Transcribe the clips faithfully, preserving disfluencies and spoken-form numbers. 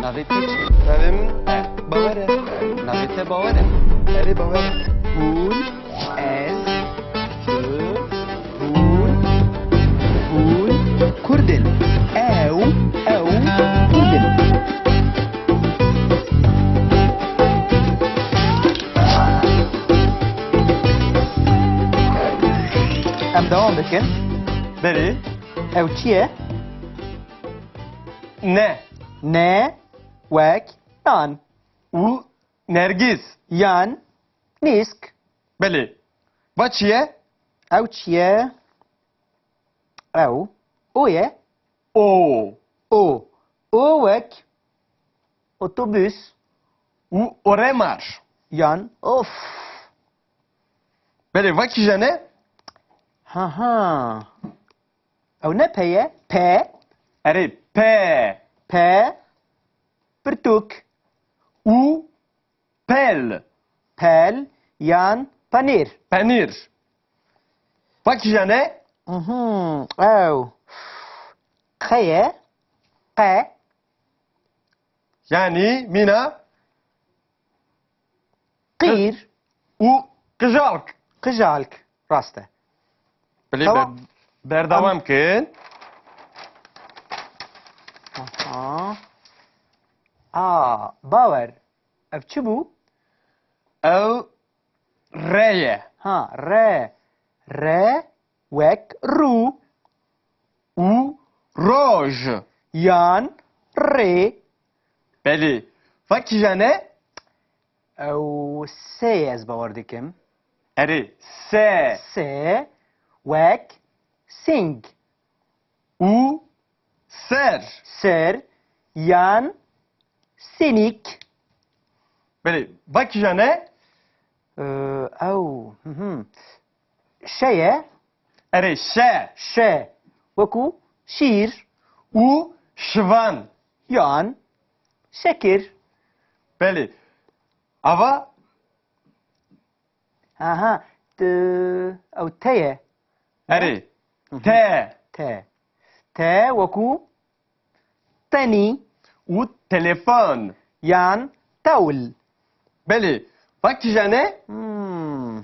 Navê te çi? Navê min Bawer e. Navê te Bawer e? Erê, Bawer e. Hûn, ez, tu, hûn, hûn Kurd in. Ew, ew Kurd in. Em dewam bikin. Belê. Ew çi ye? Ne. Ne, wek nan. Û nergîz. Yan nîsk. Belê. Va çi ye? Ew çi ye? Ew o ye. O. O. O wek otobus. Û oremar. Yan of. Belê, va kîjan e? Ha ha. Ew ne pe ye? Pe. Erê, pe. Pe. Pirtûk. Û pel. Pel yan penîr. Penîr. Va kîjan e? Mhm, ew. Qe ye. Qe. Yanî mîna? Qîr. Û qijalk. Qijalk. Rast e. Belê. Tamam. Ber-, berdewam kin. Aha. A, Bawer. Ev çi bû? Ew re ye. Ha, re. Re wek rû. Û roj. Yan rê. Belê. Va kîjan e? Ew se ye, ez bawer dikim. Erê, se. Se wek sing. Û ser. Ser yan sinik. Belê, va kîjan e? Ee, ew, hı hı. Şe ye. Erê, şe. Şe. Wekû şîr. Û şivan. Yan şekir. Belê. Ava? Aha. T-, ew te ye. Erê. Hı hı. Te. Te. Te wekû tenî. Û telefon. Yan tewl. Belê. Va kîjan e? Hmm.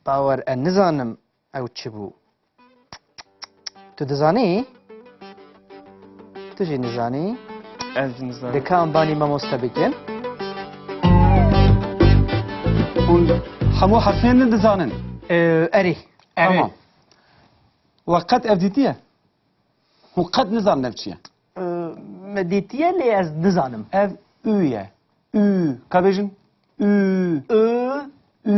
Bawer, e, nizanim ew çi bû. Tu dizanî? Tu jî nizanî? Ez nizanim. Dê ka em banî mamoste bikin? Hûn hemû herfên nidizanin? Ee, erê. Erê. Tamam. We qet ev dîtiye? Hûn qet nizanin ev çi ye? Ee, me dîtiye lê ez nizanim. Ev û ye. Û. Ka bêjin? Û. Û. Û.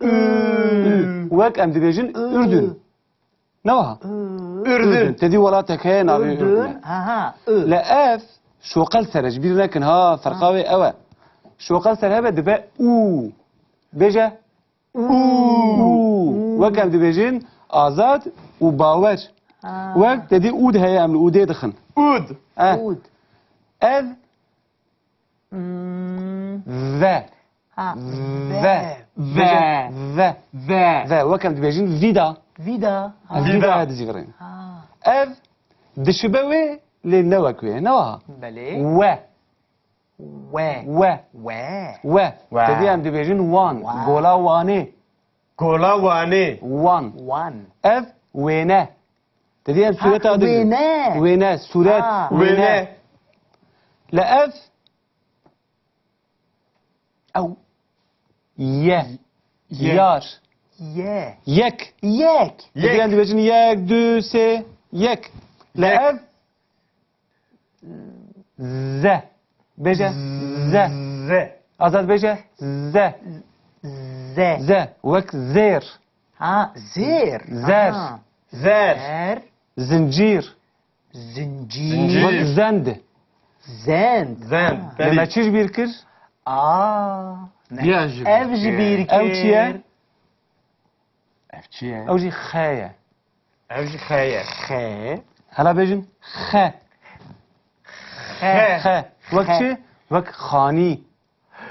Û. Û. Wek em dibêjin Û. Urdun. Ne wiha? Urdun. Urdun. Te dî welatek heye navê Urdun. Urdun e. Ha, ha, Ü. Le ev şoqel ser e, ji bîr nekin ha, ferqa wê ew e. Şoqel ser hebe dibe û. Bêje. Û. Û. Û. Wek em dibêjin Azad û Bawer. Ha. Wek te dî ûd heye, em li ûdê dixin. Ûd. Eh. Ûd. Ev Hmm. Ve. Ha, ve. Ve. Ve. Ve. Ve. Ve. Wek em dibêjin vîda. Vîda. Ha. Vîda. Vîda dizîvirîn. Ha. Ev dişibe wê lê ne wek wê, ne wiha? Belê. We. We. We. We. We. We. Te dî em dibêjin wan. Wan. Gola Wanê. Gola Wanê. Wan. Wan. Ev wêne. Te dî em Ha, sûreta dibînin. Wêne. Wêne, sûret, Ha. Wêne. Wêne. Le ev Ew. Ye. Ye. Yar. Ye. Yek. Yek. Yek. Diyan dibêjin yek, du, sê, yek. Le Yek. Ev. Ze. Bêje. Ze. Ze. Azad bêje. Ze. Ze. Ze. Wek zêr. Ha, zêr. Zer. Aha. Zer. Zer. Zincîr. Zincîr. Zincîr. Wek zend. Zend. Zend, Ha. Belê. Me çi ji bîr kir? Aa, ne? Ya ji Ev bîr ji kir. Bîr kir. Ew çi ye? Ew çi ye? Ew jî xe ye. Ev jî xe ye. Xe. Hela bêjin xe. Xe. Xe. Wek Xe. Çi? Wek xanî.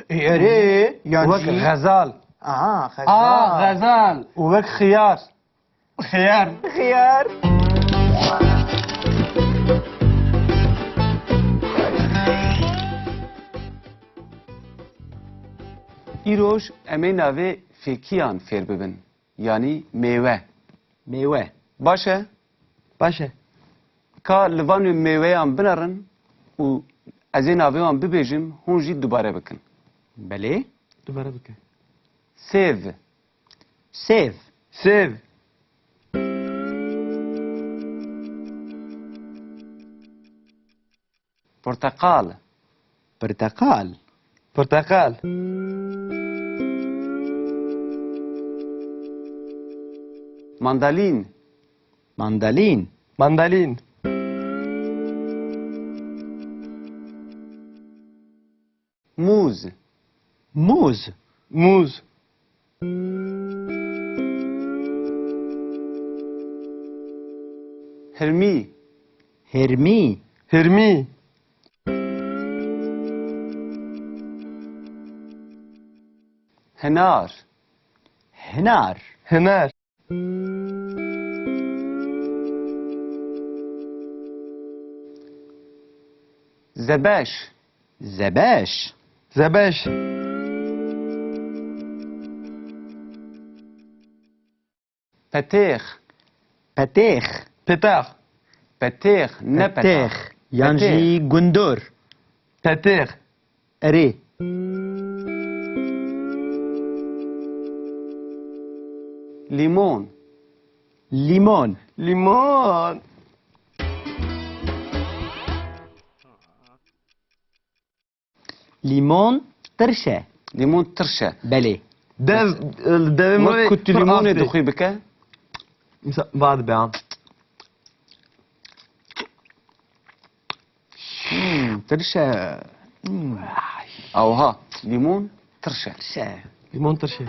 Ê, erê, yan Wek jî xezal. Aha, xezal. Aa, xezal. Û wek xiyar. Xiyar. Xiyar. Îroj em ê navê fêkiyan fêr bibin, yanî mêwe. Mêwe. Baş e? Baş e. Ka li van mêweyan binerin û ez ê navê wan bibêjim, hûn jî dubare bikin. Belê. Dubare bike. Sêv. Sêv. Sêv. Porteqal. Porteqal. Porteqal. Mandalîn. Mandalîn. Mandalîn. Mûz. Mûz. Mûz. Hirmî. Hirmî. Hirmî. Hinar. Hinar. Hinar. Zebeş. Zebeş. Zebeş. Petêx. Petêx. Petêx. Petêx, ne petêx. Petêx. Yan jî gundur. Petêx. Erê. Lîmon. Lîmon. Lîmon. Lîmon tirş e. Lîmon tirş e. Belê. Dev, devê me Wek ku tu pir lîmonê aftê. Dixwî bike. Mîsa-, va dibe ha. Hmm, tirş e. Hmm. Awha, lîmon tirş e. Tirş e. Lîmon tirş e.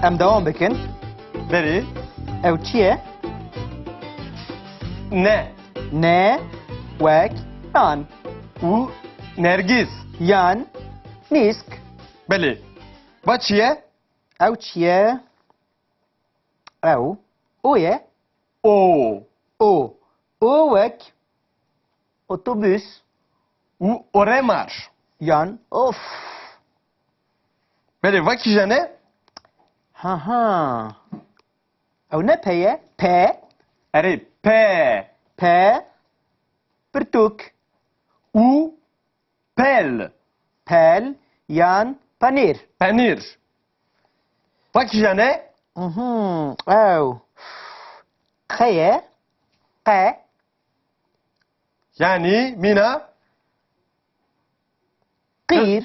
Em dewam bikin. Belê. Ew çi ye? Ne. Ne, wek nan. Û nergîz. Yan mîsk. Belê. Va çi ye? Ew çi ye? Ew o ye. O. O. O wek otobus. Û oremar. Yan of. Belê, va kîjan e? Ha ha. Ew ne pe ye? Pe. Erê, pe. Pe. Pirtûk. Û pel. Pel yan penîr. Penîr. Va kîjan e? Mhm, ew. Qe ye. Qe. Yanî mîna Qîr.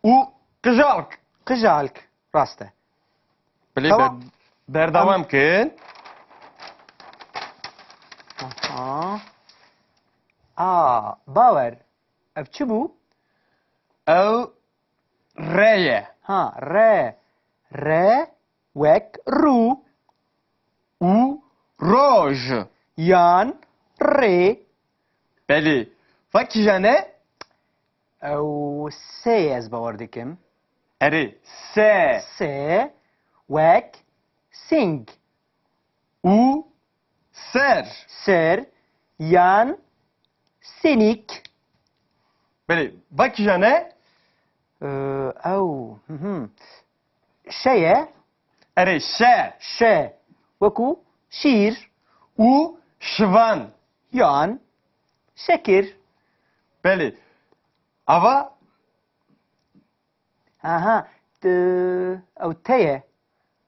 Û qijalk. Qijalk. Rast e. Bilê Tamam. ber-, berdewam kin. Aha. A, bawer. Ev çi bû? Ew re ye. Ha, re. Re wek rû. Û roj. Yan rê. Belê. Va kîjan e? Ew sê ye ez bawer dikim. Erê, se. Se, wek sing. Û ser. Ser, yan sinik. Belê, va kîjan e? Ee, ew, hı hı. Şe ye. Erê, şe. Şe, wekû şîr. Û şivan. Yan şekir. Belê. Ava? Aha, t-, ew te ye.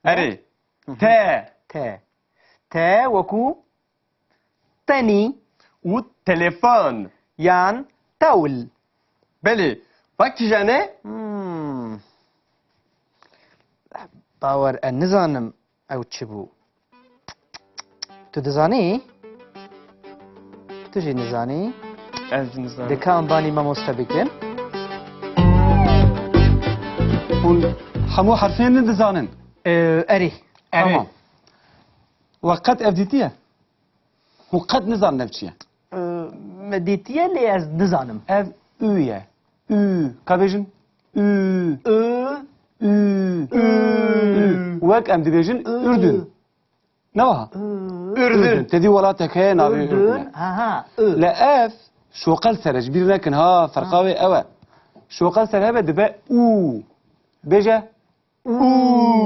Erê. Hı hı. Te. Te. Te wekû tenî. Û telefon. Yan tewl. Belê. Va kîjan e? Hmm. Bawer, e, nizanim ew çi bû. Tu dizanî? Tu jî nizanî? Ez nizanim. Dika em banî mamoste bikin. Hûn hemû herfên nidizanin? Ee, erê. Erê. Tamam. We qet ev dîtiye? Hûn qet nizanin ev çi ye? Ee, me dîtiye lê ez nizanim. Ev û ye. Û. Ka bêjin? Û. Û. Û. Û. Û. Wek em dibêjin Û. Ürdün. Ne wiha? Ü. Ürdün. Ürdün. Te dî welatek heye navê Ürdün. Ürdün e. Ha, ha, ü. Le ev şoqel ser e, ji bîr nekin ha, ferqa wê ew e. Şoqel ser hebe dibe û. Bêje. Û.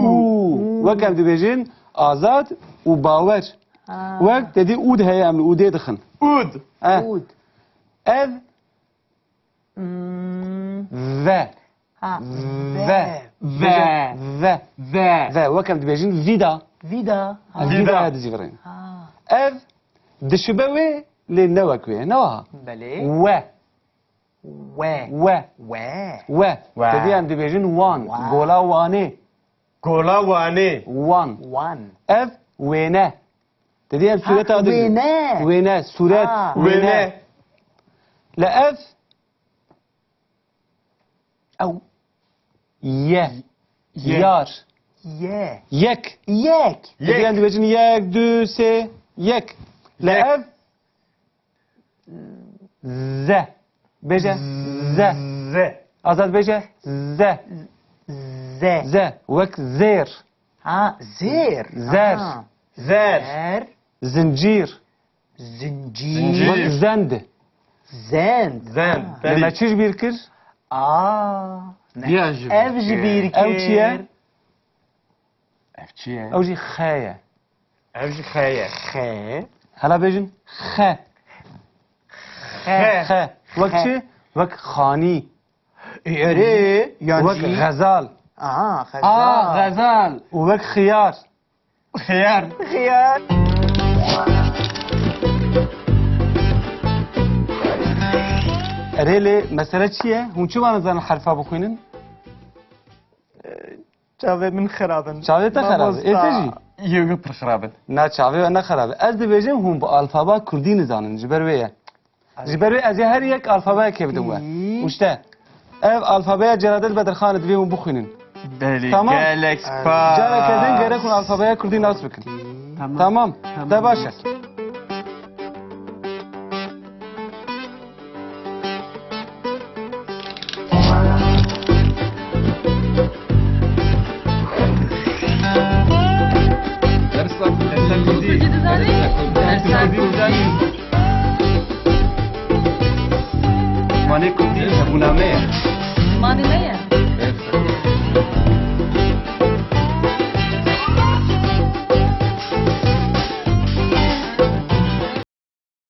Û. Wek em dibêjin azad û bawer. Ha. Wek te dî ûd heye, em li ûdê dixin. Ûd. Eh. Ûd. Ev. Hmm. Ve. Ha. Ve. Ve. Ve. Ve. Ve. Ve. Wek em dibêjin vîda. Vîda. Ha. Vîda. Vîda ya dizîvirîn. Ha. Ev dişibe wê lê ne wek wê. Ne wiha? Belê. We. We. We. We. We. We. Te dî em dibêjin wan. Wan. Gola Wanê. Gola Wanê. Wan. Wan. Ev wêne. Te dî em Ha, sûreta dibêjin. Wêne. Wêne, sûret, ha. Wêne. Wêne. Le ev Ew. Ye. Ye. Yar. Ye. Yek. Yek. Te dî em dibêjin yek, du, sê, yek. Le ev. Ze. Bêje. Ze. Ze. Azad bêje. Ze. Ze. Ze. Wek zêr. Ha, zêr. Zer. Ha. Zer. Zer. Zincîr. Zincîr. Zincîr. Wek zend. Zend. Zend. Ha. Lê me çi ji bîr kir? Aa. Ne. Diya ji bîr kir. Ev ji bîr kir. Ew çi ye? Ev çi ye? Ew jî xe ye. Ev jî xe ye. Xe. Hela bêjin xe. Xe. Xe. Wek çi? Wek xanî. Erê, yan jî. Wek xezal. Aha, xezal. Aa, xezal. Û wek xiyar. Xiyar. Xiyar. Erê lê mesele çi ye? Hûn çima nizanin herfa bixwînin? Çavê min xirab in. Çavê te xirab in. Ê te jî? Mamosta. Yê min pir xirab in. Na, çavê we ne xirab in. Ez dibêjim hûn bi alfaba kurdî nizanin. Ji ber wê ye. Ji ber wê ez ê her yek alfabeyekê bidim we. Î. Û işte, ev alfabeya Celadet Bedirxan e, divê hûn bixwînin. Belê, tamam. Gelek spas. Careke din gerek hûn alfabeya kurdî nas bikin. Tamam. Tamam. Tamam. De baş e. Dersa kurdî. Dersa kurdî. Zimanê kurdî hebûna me ye. Zimanê me ye.